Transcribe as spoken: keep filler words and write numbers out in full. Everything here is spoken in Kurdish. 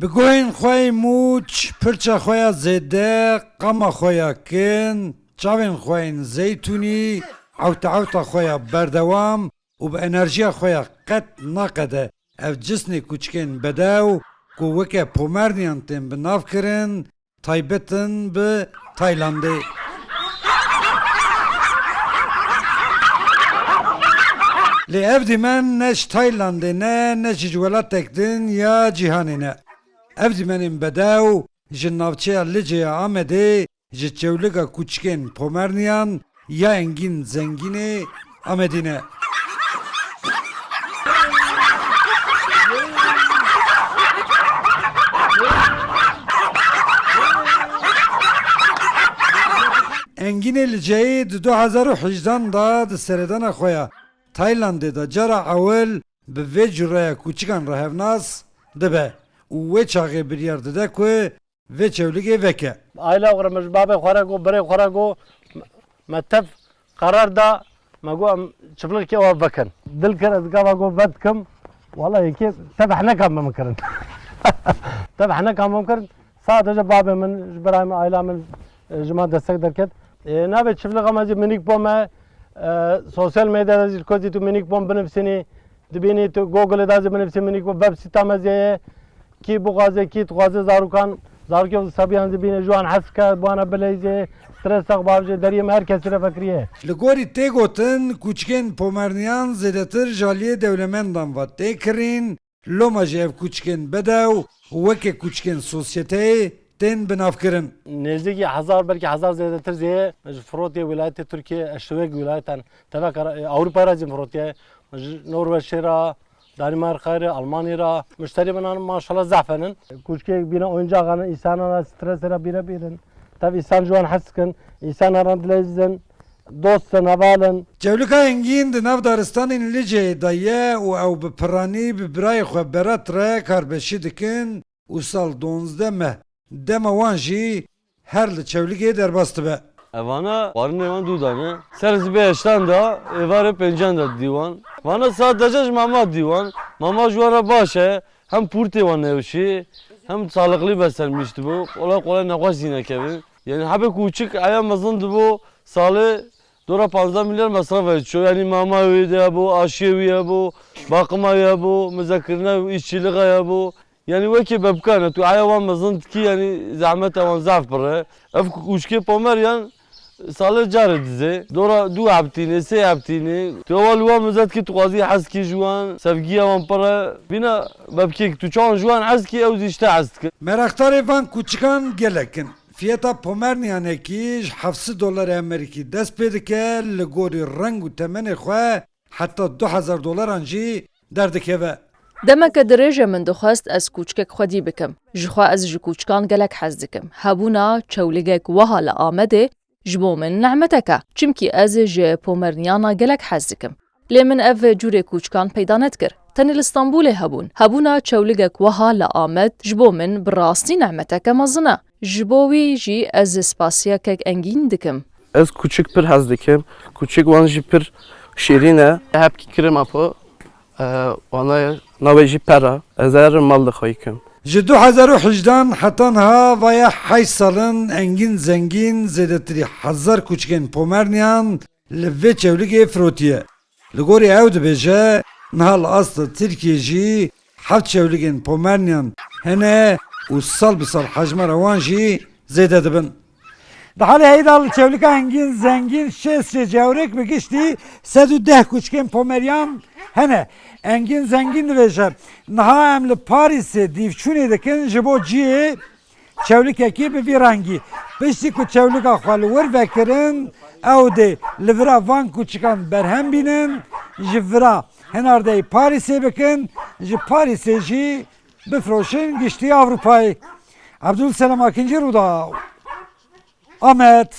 Bi guhên xwe yê mûç, pirça xwe ya zêde, qama xwe ya kin, çavên xwe yên zeytûnî, ewta ewta xwe ya berdewam û bi enerjiya xwe ya qet naqede ev cisnê kûçikên bedew ku weke Pomerniyan tên bi nav kirin, taybet in bi Taylandê. Lê ev dîmen ne ji Taylandê ne, ne jî ji welatek din ya cîhanê ne. Ev dîmenên bedew ji navçeya Licê ya Amedê, ji çewlika kûçikên Pomerniyan ya Engîn Zengînê Amedî ne. Engînê Liceyî di du hezar û hejdan de di seredana xwe ya Taylandê de cara ewil bi vê cureya kûçikan re hevnas dibe û wê çaxê biryar dide ku vê çewligê veke. Aîla xwe re, me ji babê xwe re got, birê xwe re got, me tev qerar da, me got em çiplixkê wan vekin. Dil kir, ez gava got vedikim, wala yekê tev heneka me min kirin. Tev heneka me min kirin. Sadece babê min, ji birayê min, aîla min, e, ji me destek derket. E, navê çiflixa me jî Minik Pom e. E, sosyal medyada jî li ku jî tu Minik Pom binivîsînî, dibînî tu Google'ê da jî binivîsî Minik Pom, websîta me jî ye. Kî bixwaze, kî dixwaze zarokan, zarokê xwe sabiyan jî bîne, ji wan hez ke, bi wan re bileyze, stresa xwe bavêje, deriyê me her kesî re vekiriye. Li gorî tê gotin, kûçikên Pomerniyan zêdetir ji aliyê dewlemendan ve tê kirîn, loma jî ev kûçikên bedew weke kûçikên sosyeteyê tên binavkirin. Nêzdîkî hezar, belkî hezar zêdetir jî heye, ji firotiyê wîlayetê Tirkiyê, eştewek wîlayetan, teveka, e, Ewropayê re jî firotiye, ji Norweçê re, Danîmarkayê re, Almanyayê re, muşterî min an maşallah zehf henin. Kûçikê bîne oyuncaxan in, însana re stresê re bîre bîrin. Tev însan ji wan hez dikin, însanan re dileyizin, dost in, heval in. Çewlika Engîn di nav daristanên Liceyê de ye û ew bi piranî bi birayê xwe Berat re karbeşî dikin û sal duwazdeh meh dema wan jî her li Çewligê derbas dibe. Evana xwarinê wan dû dane. Ser sibê heştan de, êvarê pêncan de didî wan. Vana saet dejan ji mama didî wan. Mama ji wan re baş e. Hem pûrtê wan newşî, hem saliqlî beser mîş dibû. Qolay qolay nexweş zî nekevin. Yanî hebê kûçik eya mezin dibû, salê dora panzdeh milyar mesref e ço. Yanî mama wî de hebû, aşiyê wî hebû, baqima wî hebû, mizekirina wî, îşçîlixa wî hebû. Yanî wekî bebkan e, tu eya wan mezin dikî, yanî zehmeta wan zaf pir e. Ev kûçikê Pomeryan salê carê dizê. Dora du hebtînê, sê hebtînê. Tu ewa li wan mizet kî tu xwazî hez kî ji wan, sevgiya wan pir e. Bîna bebkêk tu çawan ji wan hez kî, ew zî ji te hez dikin. Meraqdarê van kûçikan gelek in. Fiyeta Pomerniyanekî ji heft sed dolarê Amerîkî dest pê dike, li gorî reng û temenê xwe heta du hezar dolaran jî derdikeve. Demeke dirêj e min dixwest ez kûçikek xwedî bikim. Ji xwe ez ji kûçikan gelek hez dikim. Hebûna çewligek wiha li Amedê ji bo min nehmetek e. Çimkî ez ji Pomerniyana gelek hez dikim. Lê min ev cûrê kûçikan peyda nedikir. Tenê li Stenbolê hebûn. Hebûna çewligek wiha li Amed ji bo min bi rastî nehmeteke mezin e. Ji bo wî jî ez spasiya kek Engîn dikim. Ez kûçik pir hez dikim. Kûçik wan jî pir şîrîn e. Hepkî kirim apo. E, wana ye. Navê jî Pera. Ez her mal de xweyî kim. Ji du hezar û hejdan heta niha vaya heşt sal in Engîn Zengîn zêdetirî hezar kûçikên Pomerniyan li vê çewligê firotiye. Li gorî ew dibêje, niha li asta Tirkiyê jî heft çewligên Pomerniyan hene û sal bi sal hejmara wan jî zêde dibin. Di halê heyî de li çewlika Engîn Zengîn şêst şêst cewrêk bi giştî sed û deh kûçikên Pomeryan hene. Engîn Zengîn dibêje, niha em li Parîsê dîvçûnê dikin ji bo cihê çewlikekî bi vî rengî. Piştî ku çewlika xwe li wir vekirin, ew dê li vira van kûçikan berhem bînin, ji vira hinardeyî Parîsê bikin, ji Parîsê jî bifroşin giştî Ewropayê. Ebdulselam Akinci, Rûdaw, Amed.